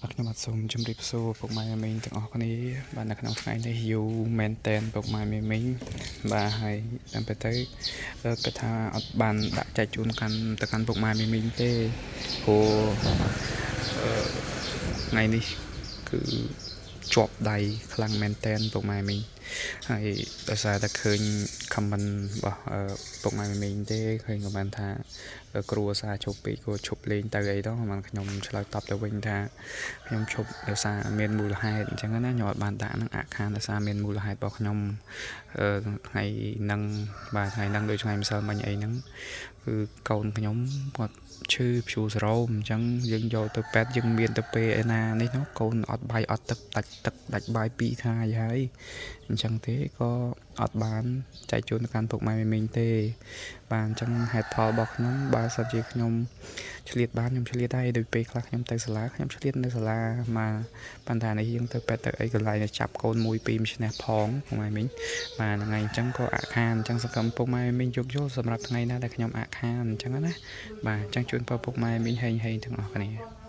បាទខ្ញុំបាទសូមជម្រាបសួរពុកម៉ែមីងទាំងអស់គ្នាបាទនៅក្នុងថ្ងៃនេះយូរមែនតែនពុកម៉ែមីងបាទហើយតាមពិតទៅគាត់ថាអត់បានដាក់ចែកជូនកាន់ទៅកាន់ពុកម៉ែមីងទេព្រោះថ្ងៃនេះគឺជាប់ដៃខ្លាំងមែនតែនពុកម៉ែមីងហើយដោយសារតែឃើញ comment របស់ពុកម៉ែមីងទេឃើញ comment ថាគ្រួសារជប់ពេកក៏ឈប់លេងទៅអីដល់បានខ្ញុំឆ្លើយតបទៅវិញថាខ្ញុំឈប់ដោយសារមានមូលហេតុអញ្ចឹងណាខ្ញុំអត់បានដាក់នឹងអាខានដោយសារមានមូលហេតុរបស់ខ្ញុំថ្ងៃហ្នឹងបាទថ្ងៃហ្នឹងដូចថ្ងៃម្សិលមិញអីហ្នឹងគឺកូនខ្ញុំគាត់ឈឺព្យួរសរោមអញ្ចឹងយើងយកទៅពេទ្យយើងមានទៅពេលឯណានេះនោះកូនអត់បាយអត់ទឹកដាច់ទឹកដាច់បាយ2ថ្ងៃហើយអញ្ចឹងទេក៏អត់បានចែកជូនទៅកាន់ពុកម៉ែមីងទេបាទអញ្ចឹងហេតុផលរបស់ខ្ញុំបើសិនជាខ្ញុំឆ្លៀតបានខ្ញុំឆ្លៀតដែរដូចពេលខ្លះខ្ញុំទៅសាលាខ្ញុំឆ្លៀតនៅសាលាមកប៉ុន្តែនេះយើងទៅពេទ្យទៅអីកន្លែងចាប់កូន1 2ឈ្នះផងពុកម៉ែមីងបាទហ្នឹងហើយអញ្ចឹងក៏អាខានអញ្ចឹងសង្ឃឹមពុកម៉ែមីងយោគយល់សម្រាប់ថ្ងៃណាដែលខ្ញុំអាខានអញ្ចឹងណាបាទអញ្ចឹងជូនពរពុកម៉ែមីងហេងហេងទាំងអស់គ្នា។